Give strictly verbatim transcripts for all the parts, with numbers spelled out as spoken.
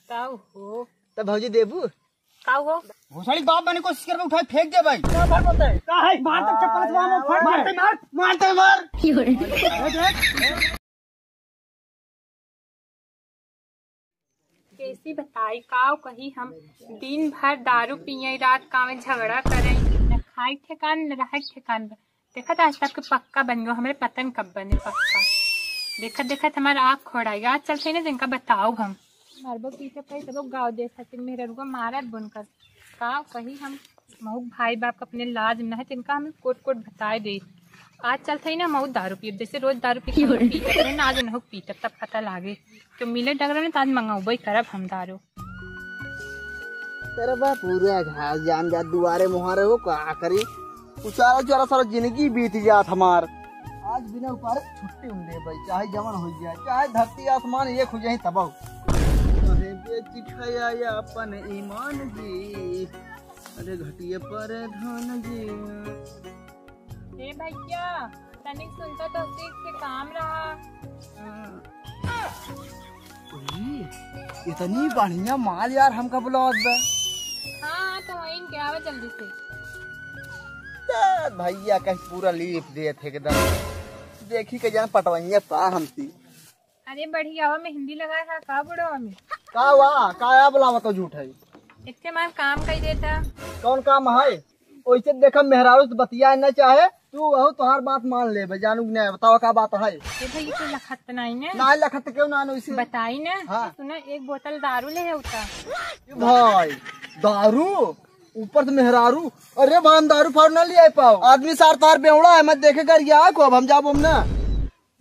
का हो? तब भौजी देबू? का हो? भोसड़ी बाप बने कोशिश करबे, उठाए फेंक देबे। का बात होता है? का है? मार तो चप्पल से वहाँ में फट मार दे। मार, मार दे, मार। कैसी बताई, काव कही हम, दिन भर दारू पिए, रात का में झगड़ा करे, न खाए ठेकान, न रहे ठेकान। देखत आज तक के पक्का बन गयो, हमरे पता न कब बने पक्का। देखत देखत हमार आँख खोड़ा, आज चलते ना जिनका बताओ हम। मारबो पीटे पे तबो गाँव देश खातिर मेहररुआ मारत बुन कर। काव कही हम, महू भाई बाप का अपने लाज न है, जिनका हम कोट कोट बताए दे। आज चलते ही ना महू दारू पियब, जैसे रोज दारू पी के हम पीते रहे ना, आज नहुक पीतब, तब पता लागे। तो मिले डगरे में तो आज मंगाऊबे करब हम दारू। तेरे बा पूरा घास जाम जा दुआरे मुहारे हो, का करी? उचारा उचारा सारा जिंदगी बीत जात हमार। आज बिना उपारे छुट्टी उन ले भाई, चाहे जवन हो जाए, चाहे धरती आसमान एक हो जाए तबाह। अरे बेच खाया या अपन ईमान जी, अरे घटिया पर धान जी। ए भैया, तनिक सुनता तो ठीक से काम रहा। ई, इतनी बढ़िया माल यार हमका बुलावत बा। हाँ, तो वहीं के आवा जल्दी से। ते भैया कहीं पूरा लीप देत है एकदम। देखी के जान पटवैया पा हमती। अरे बढ़िया, हवा में हिंदी लगाए है का बुढ़वा में? का वा? का या बुलावत हो झूठ है? एक ठे हमार काम कई देता। कौन काम है? ओइसे देखा, मेहरारू से बतियाए न चाहे, तू वहू तोहार बात मान लेबे, जानू कि नहीं, बतावा का बात है? ए भाई, ये तो लखत नहीं ने। ना लखत क्यों ना, ओइसे बताई ना। हाँ। सुना, एक बोतल दारू ले है उता। ए भाई, दारू? ऊपर से मेहरारू? अरे भाई, हम दारू फारू ना ले आए पाओ। आदमी सार तार बेवड़ा है, मैं देखे कर गया को, अब हम जाबो हम ना।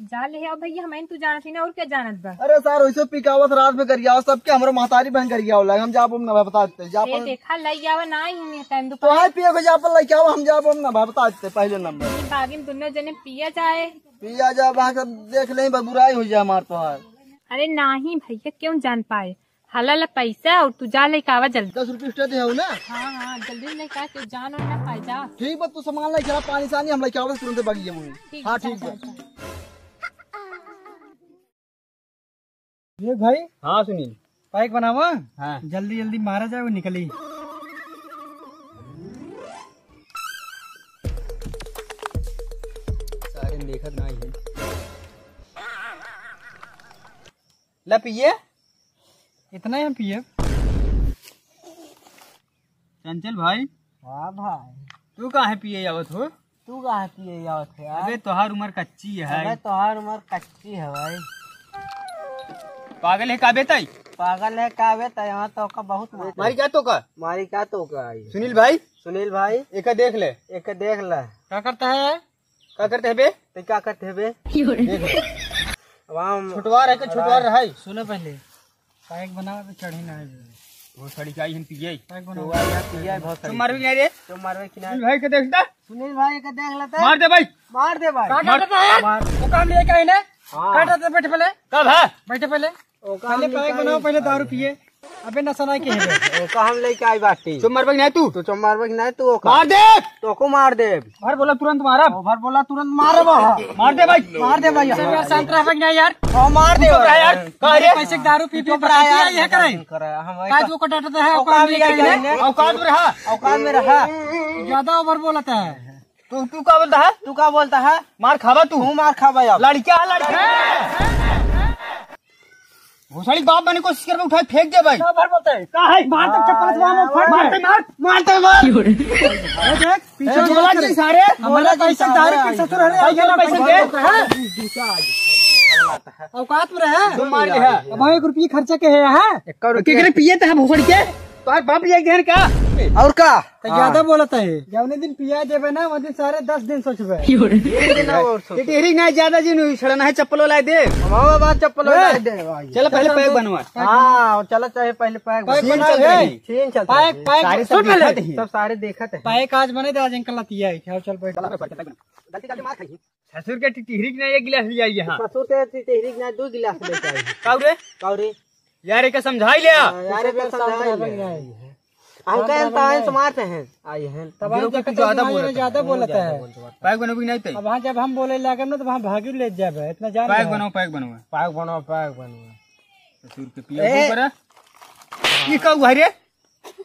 जा ले आओ भैया, हमें तू जानत ही ना, और क्या जानत बा? अरे सार, वैसे पिकावत रात में गरियावत सबके, हमरो महतारी बहन गरियावला, हम जाबो ना भाई, बता देते, जा ए, अपन देखा, लई आवा ना ही टाइम तो दोपहर। हाय पिए को जा अपन लई आवा, हम जाबो ना भाई, बता देते पहले नंबर। ये बागी में दोनों जने पिया जाए। पिया जा, वहाँ सब देख ले, बस बुराई हो जाए हमार तोहार। अरे नाही भैया, क्यों जान पाए? हला ला पैसा और तू जा लेके आवा जल्दी। दस रुपये extra दे हो ना? हाँ, हाँ, जल्दी लेके आ, तू जान और ना पाए जा। ठीक बा, तू सामान लेके आ, पानी सानी हम लेके आवे तुरंत बागी जाऊंगे। ठीक हाँ, बा, ठीक जा, बा। जा, जा। ये भाई। हाँ सुनील। पैक बनावा। हाँ। जल्दी जल्दी मारा जाए, वो निकली। सारे देखत ना ही। ला पिए। इतना ही हम पिए। चंचल भाई। हाँ भाई। तू काहे पिए आवत हो? तू काहे पिए आवत है यार? अबे तोहार उम्र कच्ची है। अबे तोहार उम्र कच्ची है भाई। पागल है का बे तई? पागल है का बे तई? यहाँ तो का बहुत मार। मारी का तो का? मारी का तो का आई? सुनील भाई। सुनील भाई। एक देख ले। एक देख ले। का करता है? का करते है बे? ते का करते है बे? देख ले। अब हम छुटवार है कि छुटवार रहा है? सुनो पहले। पैक बनावे पे चढ़ी ना है। वो सड़ी का ही हम पिए। पैक बनावे। तो यार पिए बहुत तो सड़ी। मारबे कि नहीं रे? तो मारबे कि नहीं? सुनील भाई के देख ले। सुनील भाई के देख लेते हैं। मार दे भाई। मार दे भाई। काटा मार। देता है यार। मार। वो काम लेके आए ना। हाँ। काटा तो बैठे पहले। कब है? बैठे पहले। वो काम पहले लेके पैक आए। बनाओ, पहले दारू पिए। अबे नशा नहीं के है बे। वो काम लेके आई बाटी। चुप मारबे कि नहीं तू? तो चुप मारबे कि नहीं तू? वो काम। मार दे। तो को मार दे। भर बोला तुरंत मारब। ओ, भर बोला तुरंत मारब। मार दे भाई। मार दे भाई। सब यार शांत रह भाई ना यार। ओ, मार दे चुप रह यार। का रे? पैसे के दारू पी पी चुप रह यार। ये करे। करे, हम वही का का-, जो को डटता है, औकात में रहा। औकात में रहा। औकात में रहा। ज्यादा ओवर बोलता है। तू, तू का बोलता है? तू का बोलता है? मार खाबा तू। तू मार खाबा अब। लड़का है, लड़का। भोसड़ी बाप बने कोशिश करबे, उठाए फेंक देबे। का भर बोलता है? का है? मार तो चप्पल से वहाँ में फट मार। मार, मार, मार। ओ देख, पीछे ए, बोला बोला कि सारे। हमारा पैसे दारू पी ससुर हरे, भाई, चलो पैसे दे। औकात में रहे। तुम मार ले, हाँ। अब एक रुपये खर्चा के है, हाँ? एक रुपये। केकरे पिए थे भोसड़ी के? तोहार बाप ये घेर का? और का? तो ज्यादा बोलत है। जौने दिन पिया देबे ना, वो दिन सारे दस दिन सोचबे। ये टेढ़ी ना ज्यादा जी नु छड़ना है, चप्पल वाला दे। हम बाबा चप्पल वाला ए! दे भाई। चलो पहले पैक बनवा। हाँ, चलो चाहे पहले पैक पैक बनवा। बना, ए! चीन चलता पैक, है। पैक, सारे सुन सब पहले। देखत हैं। सब सारे देखत हैं। पैक आज बने दे, आज अंकल लतिया है। आओ चल बैठ। चलो पैक बना। गलती करके मार खाई। ससुर के टिटहरी के ना एक गिलास ले आई है। ससुर के टिटहरी के ना दो गिलास लेके आई। काऊ रे? काऊ रे? यार, एके समझाई ले। हाँ, यार, एके समझाई ले। हम कहे ताइन से मारते हैं, आई हैं। तब हम जो कुछ ज्यादा बोलता है। पैक बनोगे नहीं तो? अब वहाँ जब हम बोले लागे ना, तो वहाँ भागी ले जाबे, इतना जान पैक लो। बनवाओ, पैक बनवाओ। पैक बनवाओ, पैक बनवाओ। ससुर के पिया ए! ऊपर है। ई का हुआ रे?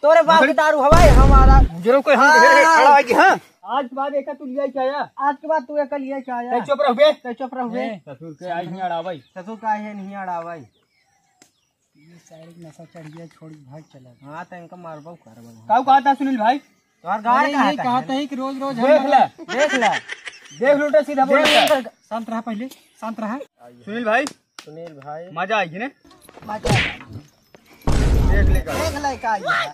तोरे बाप के दारू हवाई हमारा। बुजुर्ग को हम हाँ। अड़ाएगी, हाँ? आज के बाद एका तू लिया क्या आया? आज के बाद तू एका लिया क्या आया? तै चुप रह बे। तै चुप रह बे। ए, ससुर के आई नहीं अड़ावाई। ससुर का है नहीं अड़ावाई। ये सारे नशा चढ़ गया, छोड़ के भाग चला गया। हाँ, तो इनका मारबो करबो। काऊ कहा था सुनील भाई? तोहर गाड़ अरे, कहा ये था? कहा था ही कि रोज रोज हम देख ले, देख ले, देख लूटे सीधा बोल देख ले। ले। शांत रहा पहले, शांत रहा। सुनील भाई, सुनील भाई। मजा आई ने? मजा आई। देख ले का। देख ले का आई है।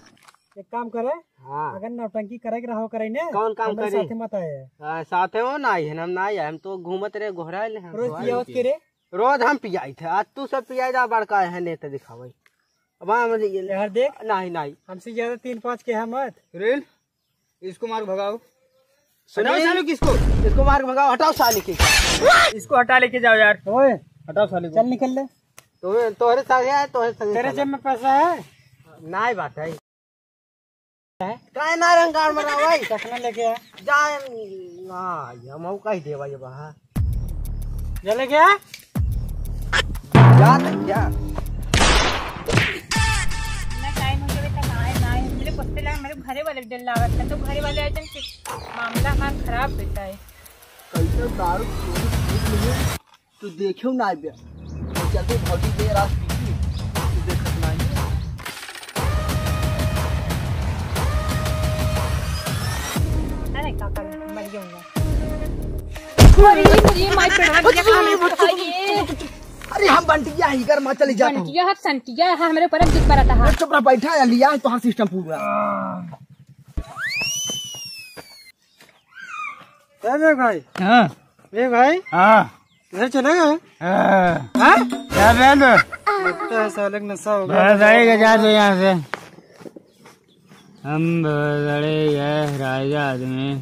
एक काम करे, हाँ। अगर नौटंकी करे के रहो करे ने, कौन काम हमरे करी? साथे मत आए। हाँ, साथे हो ना आई है, हम ना आए, हम तो घूमत रहे, घोराइल हैं। रोज पियावत के रे? रोज हम पियाई थे, आज तू सब पियाई जा, बड़का है नेता दिखावे। अब हम ये यार देख, नहीं, नहीं। हमसे ज्यादा तीन पाँच के है मत। रेल, इसको मार भगाओ। सुनो हटाओ ये, साले किसको? इसको मार भगाओ, हटाओ साले के। इसको हटा लेके जाओ यार। ओए, हटाओ साले को। चल निकल ले। तुम्हें, तोहरे साथ है, तोहरे साथ तेरे है। जेब में पैसा है? नाई बात है। काहे ना रंगार मरा भाई? चखना लेके आ। जा, ना, ये मऊ का ही देवा ये बहा। जा लेके आ। जा, जा। इतना टाइम हो गया, अभी तक आए ना आए। मेरे पोस्ते लगा, मेरे घरे वाले डर लागत है, तो घरे वाले आए तो मामला हमार खराब बेटा है। कैसे दारू चोरी चोरी में तू देखियो ना आइबे। चलते भौजी के रात पीती, तू देखत ना आइबे। अरे काका, मर गया हूँ। अरे, अरे, माय पेड़वा दिया, कहाँ है? अरे, अरे, हम बंटिया ही घर में चली जाता हूँ। बंटिया है, संटिया है, हमरे ऊपर अब जिद बरत है। चुप रह, बैठा है, लिया है तोहार सिस्टम पूरा। ए बे भाई। हाँ। ए भाई। हाँ। घर चलेगा? हाँ। हाँ? क्या बहन? लगता है साले का नशा हो गया। बस आएगा, जा तो यहाँ से। हम बड़े ये राजा आदमी।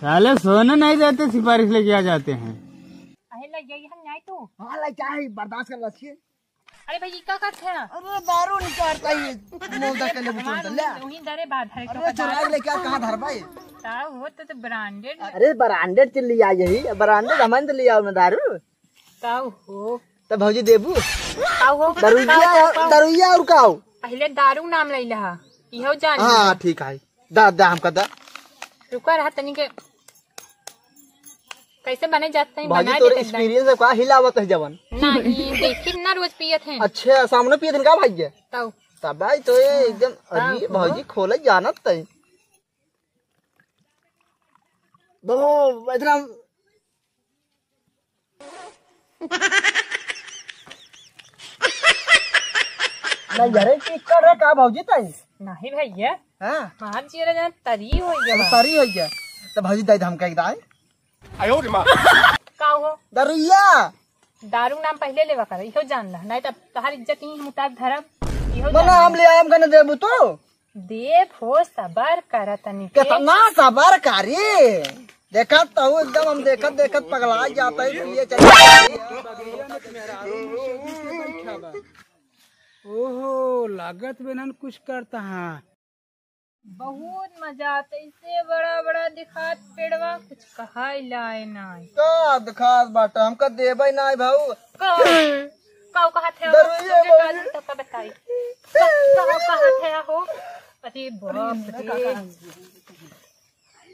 साले सोने नहीं देते, सिफारिश लेके आ जाते हैं। अरे लग गई हम न्याय तो। हाँ, लग जाए, बर्दाश्त कर ला छिए। अरे भाई, ई का करत है? अरे दारू निकालता ही, मौदा के लेबू तुरंत, ले। वहीं दरे बात है, अरे तो चुराई ले क्या, कहाँ धरबा ये? ताऊ हो तो, तो ब्रांडेड। अरे ब्रांडेड चीज लिया यही, ब्रांडेड हमन तो लिया ना दारू। ताऊ हो। तो भौजी देबू? ताऊ हो। दरुइया, ताऊ, ताऊ। दरुइया और काऊ? पहले दारू नाम ले लहा, इहो जान हाँ, लिया। ठीक है, दा, दा हमका दा। रुका रहा तनी के कैसे बने जाते हैं, भाजी, बना तोरे देते हैं। Experience है का? हिलावत है जवन। नहीं, देखी ना रोज पियत हैं। अच्छा, सामने पियत हैं का भाई? तब। तब भाई तो ये एकदम, तब अरे हो। भाजी खोले जानत तई। दो, इतना नहीं, अरे, की कर रहा का भौजी तई? नहीं भैया। हाँ। मार जिया जान तरी हो गया। अरे, तरी हो गया। तो भौजी दे दे हमका एक दाई। आयो रे माँ। का हो? दरुइया। दारू नाम पहले लेवा कर, इहो जान ला, नहीं तब तहार इज्जत ही हम उतार धरब। इहो मना जान हम ला। ले आम कने देबू तू? देव हो, सबर कर तनी के। कितना सबर करी? देखत तो हूँ एकदम, हम देखत देखत पगला जाता है, पिए चले। ओहो, लागत बेनन कुछ करता है। बहुत मजा आता है, इसे बड़ा बड़ा दिखात पेड़वा, कुछ कहा लाए ना। का दिखात बाटा, हमका देबे ना भाऊ। का? का कहत है? दरुइया तुमने का भौजी। दिन तक बताई। का, का कहत है हो? अरे बाप रे।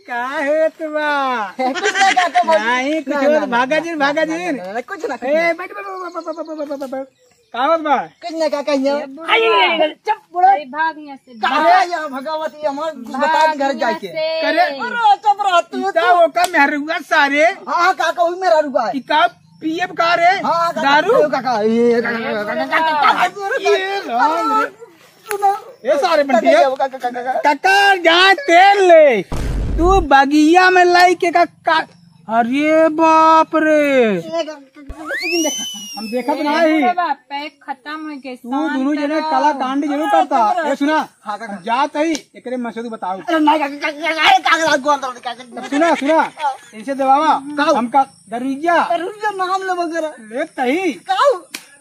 का है तुम्हारा? कुछ ना, काका, भाई। नहीं, कुछ ना, और ना, भागा ना, जिन, ना, भागा ना, जिन। ना, ना, कुछ ना, कुछ ए, ना। बैठ, बैठ, बैठ। का होत बा? कुछ ना, काका, यहाँ। अरे, अरे, अरे, चुप, बुढ़ा। अरे, भाग यहाँ से, कहाँ भाग। है यहाँ भगावत? ये हमार कुछ बता भाग दे घर यहाँ जाके। से। करे? अरे, चुप रह तू, इता तू। वो का मेहरुआ सारे? हाँ, हाँ, काका, वही मेहरुआ है। इता पियब का रे? हाँ, काका, दारू? काका, ये, काका, काका, काका, काका, ये राम रे। सुनो। ए सारे बंटिया। काका, काका, काका। काका, जा तेल ले। तू बगिया में लाई के का, का, अरे बाप रे। हम देखत नाही। अरे बाप रे, खत्म हो गए, तू शांत दोनों जने रहो। कलाकांड जरूर करता। ए सुना, हाँ, काका। जात ही, एकरे मसदू बताओ। अरे नहीं, काका, काका, काका, काका, गोल दौड़, काका। सुना, सुना, इसे दबावा। का? हमका दरुइया। दरुइया नाम ले मगर। ले तही। का?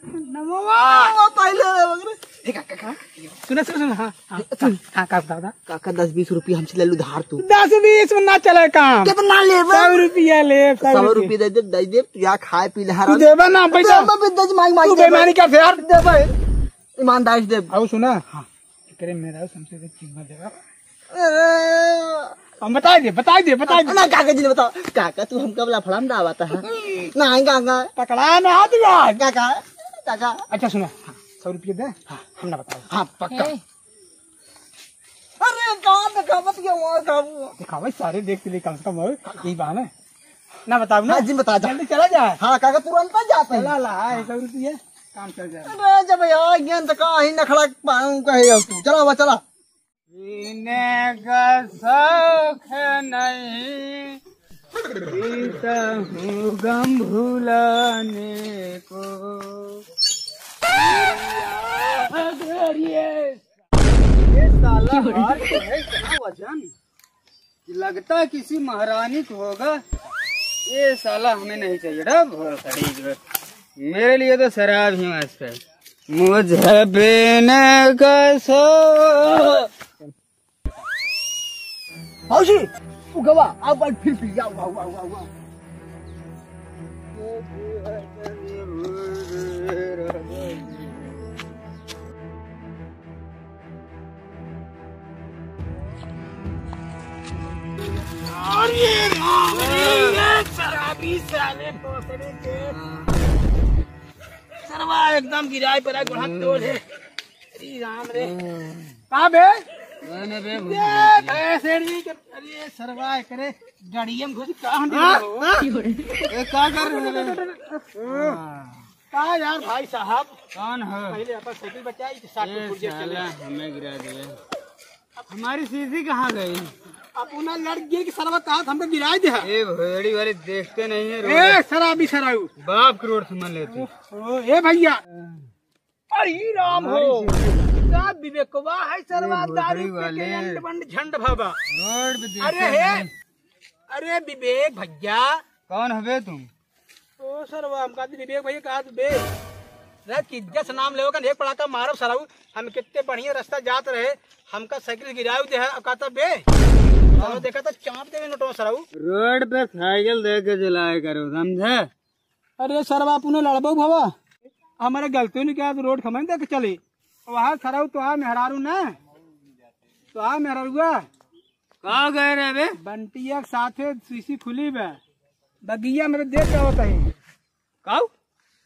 नमवा। नमवा पहले ले मगर। ए, काका, काका। सुना, सुना, सुना, हाँ। हाँ, सुन। हाँ, का दादा? काका, दस बीस रुपया हमसे ले लू धार तू। दस बीस में ना चले काम। कितना लेबे? सौ रुपया ले, सौ सौ रुपया। रुपया दे दे, दे दे, तू यहाँ खाए पी ले तू हराम। देबे ना, पैसा। देबे, दे दे, मांग, मांग तू देबे। बेईमानी कर यार। देबे। ईमानदारी से देब। आओ सुना। हाँ। एकरे मेहरारू से हमसे एक चुम्मा देगा। अरे। हम बता दे, बता दे, बता दे। ना काका जी ने बताओ। काका तू हमका लफड़ा में डालता है। नहीं काका। पकड़ा ना हाथ में। काका, काका। अच्छा सुना। हाँ, सौ रुपये दे। हाँ। हम ना बताओ। हाँ, पक्का। ए। अरे, कहाँ दिखावत ये वहाँ का वो? दिखावे सारे देख के लिए कम से कम हो, यही बहाना है। ना बताओ ना। हाँ जी, बता जा। जल्दी चला जा। हाँ, काका, तुरंत आ जाते हैं। चला ला, हाँ, सौ रुपये, काम चल जाए। अरे, जब यहाँ ज्ञान तो कहाँ ही नखड़ा पाऊँ कहे हो तू। चला हुआ, चला। पीने का शौक नहीं, पीता हूँ गम भुलाने को। अरे, ये साला हार तो है इतना वजन कि लगता है किसी महारानी को होगा। ये साला हमें नहीं चाहिए रे भोसड़ी जो है। मेरे लिए तो शराब ही मस्त है। मुझे पीने का शौक। भौजी, तू गवा, आओ, आओ, फिर पी, आओ, आओ, आओ, आओ, आओ। अरे राम रे, ये शराबी साले भोसड़ी के। सरवा एकदम गिराए पर गोड़ा तोड़ है। अरे राम रे। का बे? मैंने बे ये भैंसेड़ी के, अरे सरवा करे, गाड़िया में घुस कहाँ दे हाँ? रहे हो? हाँ? ए, का कर रहे हो? हाँ। का यार भाई साहब? कौन हो? पहले अपन साइकिल बचाई, तो सात ए, फुट पुर्जे साला, चले। हमें गिरा दिया। हमारी सीसी कहाँ गई? अपना लड़ गिर के सरवा कहा था, हमको गिराए दे। ए, भोसड़ी वाले देखते नहीं है ए, रोड। शराबी शराबू। बाप के रोड समझ लेते। ओ, ए भैया। अरे राम हो। हमारी सीसी। का विवेकवा है सरवा, ए, दारू भोसड़ी पी के वाले। अंड बंड झंड भावा। रोड पे देखते अरे हे, नहीं। अरे विवेक भैया। कौन हवे तुम? ओ सरवा, हमका तो विवेक भैया कहा तू बे। रे, कि इज्जत से नाम लेवे का, एक पड़ाका मारब सरऊ। हम कितने बढ़िया रास्ता जात रहे, हमका साइकिल गिराऊ दे है, अब कहता बे। सरऊ देखा तो चाप देवे नोटवा सरऊ। रोड पे साइकिल देख के चलाया करो, समझे? अरे सरवा, अपने लड़बो भवा, हमारे गलती नहीं किया, तो रोड खमन देख के चली। वहाँ सरऊ तो आ मेहरारू ना, तो आ मेहरारुआ। का गए रे बे? बंटिया के साथे सीसी खुली बा। बगिया में तो देख के आवत है। काऊ?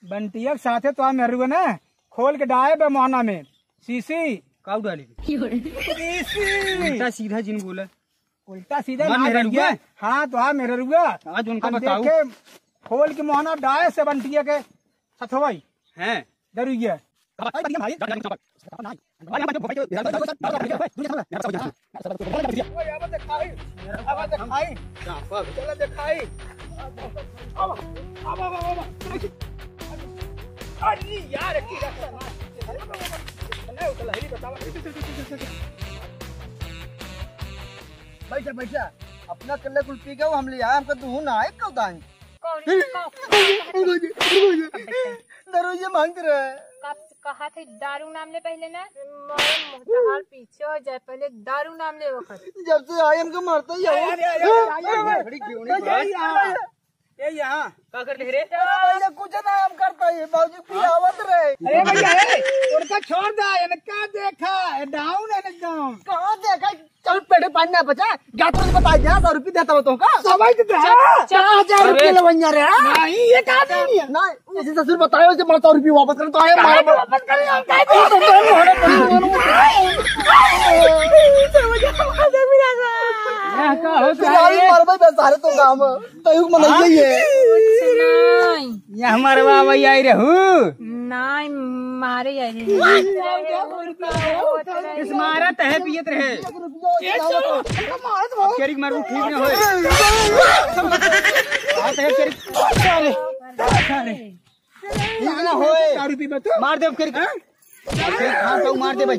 बंटिया के साथे तो आ मेहरुआ ना, खोल के डाए बा मोहना में। सीसी। काऊ डाली? सीसी। उल्टा सीधा जिन बोला। उल्टा सीधा हमार ना मेहरुआ? बंटिया। हाँ, तो आ मेहरुआ। आज उनका हम बताऊ। देखे, खोल के मोहना डाए से बंटिया के सथवाई। हैं? दरुइया। बैठा, बैठा। अपना कल्ले कुल पी गए, हम ले आए, हमका दुहू ना आए, कब दाएं? कौन, कौन, कौन, कौन, कौन, दरोइया मांगत रहे। कब कहा थे दारू नाम ले पहले ना? मारे मुंह तो हाल पीछे हो जाए, पहले दारू नाम ले वक्त। जब से आए हमको मारता ही है। अरे, अरे, अरे, अरे, अरे, बड़ी क्यों नहीं अरे, बात? यहाँ, ये यहाँ। का कर दे रे? अरे भैया, कुछ ना हम करता है, बाबूजी पियावत रहे। अरे भैया, ए, उनका छोड़ दे, इनका देखा, ये डाउन है एकदम। कहाँ देखा? चल पेटे पानी ना बचा, जा तो बता जा, सौ रुपये देता हो तो का? सवाई तो दे। चार हजार रुपये अरे। ले बन जा रहे हैं। नहीं, ये कहा नहीं है। नहीं, उसे ससुर बतायो, उसे बड़ा सौ रुपये वापस कर, तो आए मारो। वापस कर, हम कह दे। ये का हो फिर आई सारे? मरबे बे सारे तो काम। तयू मन हाँ? यही है। कुछ नहीं। ये हमारे बाबा आई रहू। नहीं, मारे आई रहे। इस मारा तहे पियत रहे। अब केरी मारू ठीक ना होए। हाँ, तहे केरी। अरे, अरे। ठीक ना होए। दारू पी मत। मार दे अब केरी। हाँ? हाँ, तो मार दे भाई।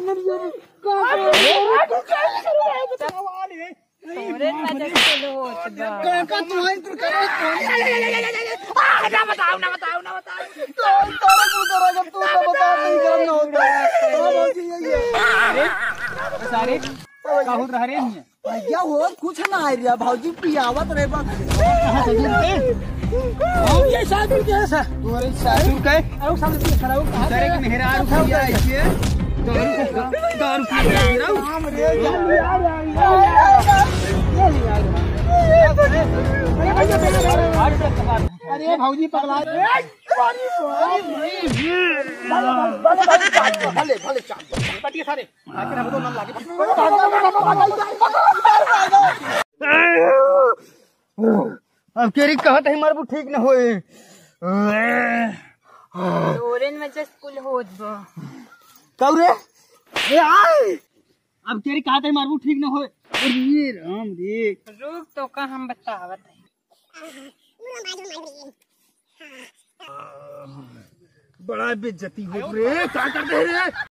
तोरे वजह से होत बा। काका, तुम्हारी तो कर रही कौन? आ, ना बताओ, ना बताओ, ना बताओ। तो, तोरे को करो, जब तू ना बताओ, तो ये गरम ना होता। हाँ, बाबूजी, यही है। अरे, सारे, का होत रहा रे? भैया, वो कुछ ना आइ रहा, भौजी पियावत रहे बा। कहाँ से दूर के? हम ये साधु के है सर। तोरे साधु के? अरे साधु के खड़ा हो, कहाँ तेरे से? मेहरारू पिया है ये। दारू, दारू पिया है, मेहरारू। राम रे, ये ले आ रहा है, ये ले आ रहा है। अरे भैया, भैया, भैया। अरे भौजी पगला। भले, भले, चाप दो। बटिया सारे। अब केरी कहत है मरबू ठीक न होए। तोरे वजह से कुल होत बा। कौरे? ए, आय! अब केरी कहत है मरबू ठीक न होए। अरे राम रे। रुक तो का हम बतावत है। बड़ा बेइज्जती हो रे, का कर दे रे?